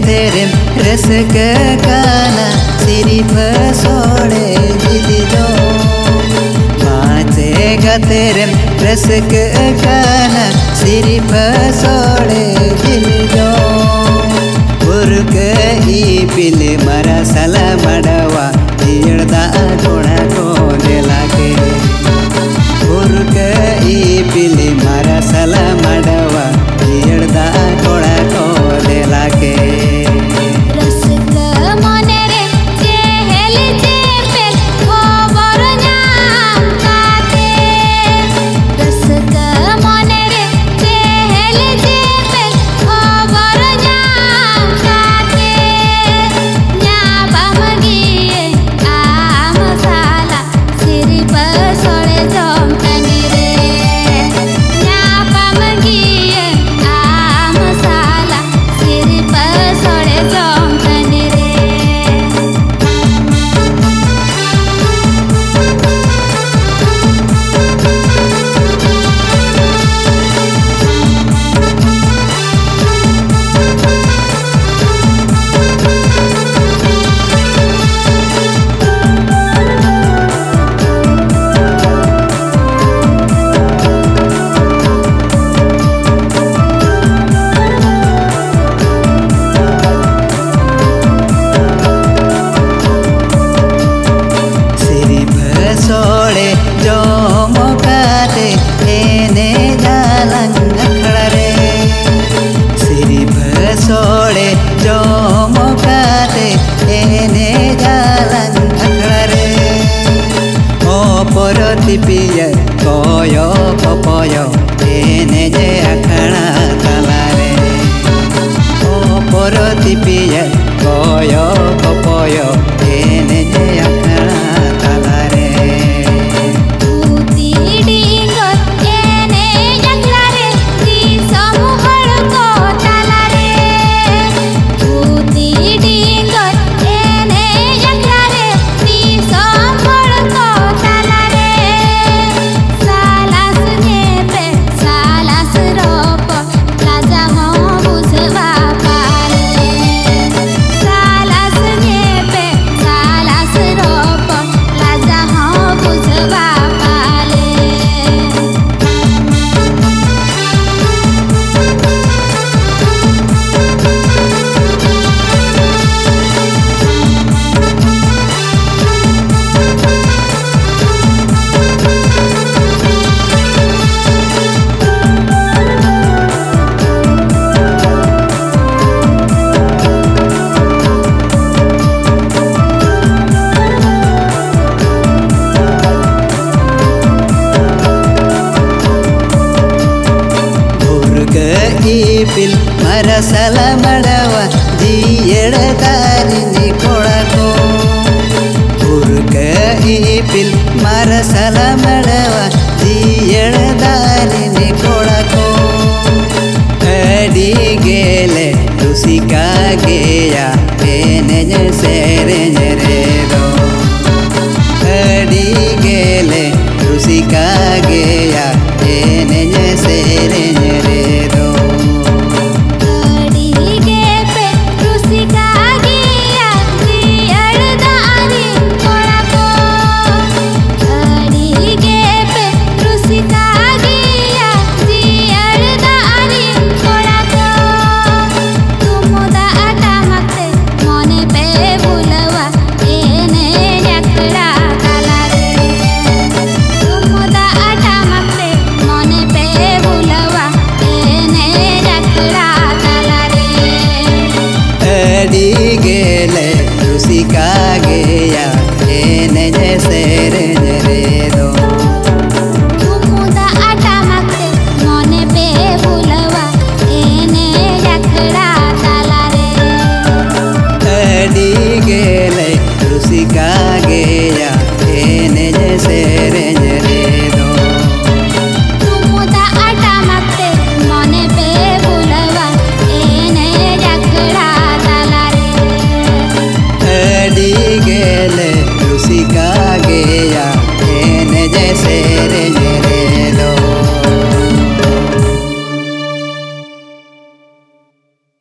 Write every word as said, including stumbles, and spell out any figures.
ᱛᱮᱨᱮᱢ ᱨᱟᱹᱥᱠᱟᱹ ᱠᱟᱱᱟ ᱥᱤᱨᱯᱷᱟᱹ ᱥᱚᱲᱮ ᱡᱤᱞ ᱡᱚᱢ? ᱢᱟᱪᱮ ᱜᱟᱛᱮ ᱨᱮᱢ ᱨᱟᱹᱥᱠᱟᱹ ᱠᱟᱱᱟ ᱥᱤᱨᱯᱷᱟᱹ ᱥᱚᱲᱮ ᱡᱤᱞ ᱡᱚᱢ? ᱵᱷᱩᱨᱠᱟᱹ ᱤᱯᱤᱞ ᱢᱟᱨᱥᱟᱞ ᱢᱟᱰᱣᱟ ᱡᱤᱭᱟᱹᱲ ᱫᱟᱜ ᱠᱚᱲᱟ ᱠᱚ ᱫᱮᱞᱟ ᱠᱮ᱾ ᱵᱷᱩᱨᱠᱟᱹ ᱤᱯᱤᱞ ᱢᱟᱨᱥᱟᱞ ᱢᱟᱰᱣᱟ ᱡᱤᱭᱟᱹᱲ ᱫᱟᱜ ᱠᱚᱲᱟ ᱠᱚ ᱫᱮᱞᱟ ᱠᱮ᱾ ᱨᱟᱹᱥᱠᱟᱹ ᱢᱚᱱᱮ ᱨᱮ ᱪᱮᱦᱮᱞ ᱪᱮᱯᱮᱞ ᱠᱷᱚᱵᱚᱨ ᱧᱟᱢ ᱠᱟᱛᱮ, ᱨᱟᱹᱥᱠᱟᱹ ᱢᱚᱱᱮ ᱨᱮ ᱪᱮᱦᱮᱞ ᱪᱮᱯᱮᱞ ᱠᱷᱚᱵᱚᱨ ᱧᱟᱢ ᱠᱟᱛᱮ, ᱧᱟᱯᱟᱢ ᱜᱤᱭᱟᱹᱧ ᱟᱢ ᱥᱟᱞᱟᱜ ᱥᱤᱨᱯᱟᱹ ᱥᱚᱲᱮ ᱡᱚᱢ ᱴᱟᱺᱰᱤ ᱨᱮ᱾ ᱧᱟᱯᱟᱢ ᱜᱤᱭᱟᱹᱧ ᱟᱢ ᱥᱟᱞᱟᱜ ᱥᱤᱨᱯᱟᱹ ᱥᱚᱲᱮ ᱡᱚᱢ ᱴᱟᱺᱰᱤ ᱨᱮ᱾ ᱥᱤᱨᱯᱷᱟᱹ ᱥᱚᱲᱮ ᱡᱚᱢ ᱠᱟᱛᱮ ᱮᱱᱮᱡ ᱟᱞᱟᱝ ᱟᱠᱷᱲᱟ ᱨᱮ᱾ ᱥᱤᱨᱯᱷᱟᱹ ᱥᱚᱲᱮ ᱡᱚᱢ ᱠᱟᱛᱮ ᱮᱱᱮᱡ ᱟᱞᱟᱝ ᱟᱠᱷᱲᱟ ᱨᱮ᱾ ᱚᱯᱚᱨᱚᱛᱤ ᱯᱤᱭᱟᱹ ᱠᱚᱭᱚ ᱠᱚᱯᱚᱭᱚ ᱮᱱᱮᱡ ᱟᱠᱷᱲᱟ ᱛᱟᱞᱟᱨᱮ᱾ ᱚᱯᱚᱨᱚᱛᱤ ᱯᱤᱭᱟᱹ ᱠᱚᱭᱚ ᱠᱚᱯᱚᱭᱚ ᱮᱱᱮᱡ ᱟᱠᱷᱲᱟ ᱛᱟᱞᱟᱨᱮ᱾ ᱯᱩᱛᱤ ᱰᱤᱸᱜᱚᱨ ᱮᱱᱮᱡ ᱟᱠᱷᱲᱟ ᱨᱮ ᱫᱤᱥᱚᱢ ᱦᱚᱲ ᱠᱚ ᱛᱟᱞᱟᱨᱮ᱾ ᱯᱩᱛᱤ ᱰᱤᱸᱜᱚᱨ ᱮᱱᱮᱡ ᱟᱠᱷᱲᱟ ᱨᱮ ᱫᱤᱥᱚᱢ ᱦᱚᱲ ᱠᱚ ᱛᱟᱞᱟᱨᱮ᱾ ᱥᱟᱞᱟᱥ ᱧᱮᱯᱮᱞ ᱤᱯᱤᱞ ᱢᱟᱨᱥᱟᱞ ᱢᱟᱰᱣᱟ ᱡᱤᱭᱟᱹᱲ ᱫᱟᱨᱮ ᱠᱚᱲᱟ ᱠᱚ᱾ ᱵᱷᱩᱨᱠᱟᱹ ᱤᱯᱤᱞ ᱢᱟᱨᱥᱟᱞ ᱢᱟᱰᱣᱟ ᱡᱤᱭᱟᱹᱲ ᱫᱟᱨᱮ ᱠᱚᱲᱟ ᱠᱚ᱾ ᱟᱹᱰᱤ ᱜᱮᱞᱮ ᱨᱩᱥᱤᱠᱟ ᱜᱮᱭᱟ ᱮᱱᱮᱡ ᱥᱮᱨᱮᱧ ᱨᱮᱫᱚ᱾ ᱟᱹᱰᱤ ᱜᱮᱞᱮ ᱨᱩᱥᱤᱠᱟ ᱜᱮᱭᱟ ᱮᱱᱮᱡ ᱥᱮᱨᱮᱧ ᱨᱮᱫᱚ᱾ ᱟᱹᱰᱤ ᱜᱮᱯᱮ ᱨᱩᱥᱤᱠᱟ ᱜᱮᱭᱟ ᱡᱤᱭᱟᱹᱲ ᱫᱟᱨᱮ ᱠᱚᱲᱟ ᱠᱚ᱾ ᱟᱹᱰᱤ ᱜᱮᱯᱮ ᱨᱩᱥᱤᱠᱟ ᱜᱮᱭᱟ ᱡᱤᱭᱟᱹᱲ ᱫᱟᱨᱮ ᱠᱚᱲᱟ ᱠᱚ᱾ ᱛᱩᱢᱫᱟᱜ ᱴᱟᱢᱟᱠ ᱛᱮ ᱢᱚᱱᱮ ᱯᱮ ᱵᱷᱩᱞᱟᱹᱣᱟ ᱮᱱᱮᱡ ᱟᱠᱷᱲᱟ ᱛᱟᱞᱟᱨᱮ᱾ ᱛᱩᱢᱫᱟᱜ ᱴᱟᱢᱟᱠ ᱛᱮ ᱢᱚᱱᱮ ᱯᱮ ᱵᱷᱩᱞᱟᱹᱣᱟ ᱮᱱᱮᱡ ᱟᱠᱷᱲᱟ ᱛᱟᱞᱟᱨᱮ᱾ ᱟᱹᱰᱤ ᱜᱮᱞᱮ ᱨᱩᱥᱤᱠᱟ ᱜᱮᱭᱟ ᱮᱱᱮᱡ ᱥᱮᱨᱮᱧ ᱨᱮᱫᱚ᱾ ᱛᱩᱢᱫᱟᱜ ᱴᱟᱢᱟᱠ ᱛᱮ ᱢᱚᱱᱮ ᱯᱮ ᱵᱷᱩᱞᱟᱹᱣᱟ ᱮᱱᱮᱡ ᱟᱠᱷᱲᱟ ᱛᱟᱞᱟᱨᱮ᱾ ᱟᱹᱰᱤ ᱜᱮᱞᱮ ᱨᱩᱥᱤᱠᱟ ᱜᱮᱭᱟ ᱮᱱᱮᱡ ᱥᱮᱨᱮᱧ ᱨᱮᱫᱚ᱾ ᱛᱩᱢᱫᱟᱜ ᱴᱟᱢᱟᱠ ᱛᱮ ᱢᱚᱱᱮ ᱯᱮ ᱵᱷᱩᱞᱟᱹᱣᱟ ᱮᱱᱮᱡ ᱟᱠᱷᱲᱟ ᱛᱟᱞᱟᱨᱮ᱾ ᱟᱹᱰᱤ ᱜᱮᱞᱮ ᱨᱩᱥᱤᱠᱟ ᱜᱮᱭᱟ ᱮᱱᱮᱡ ᱥᱮᱨᱮᱧ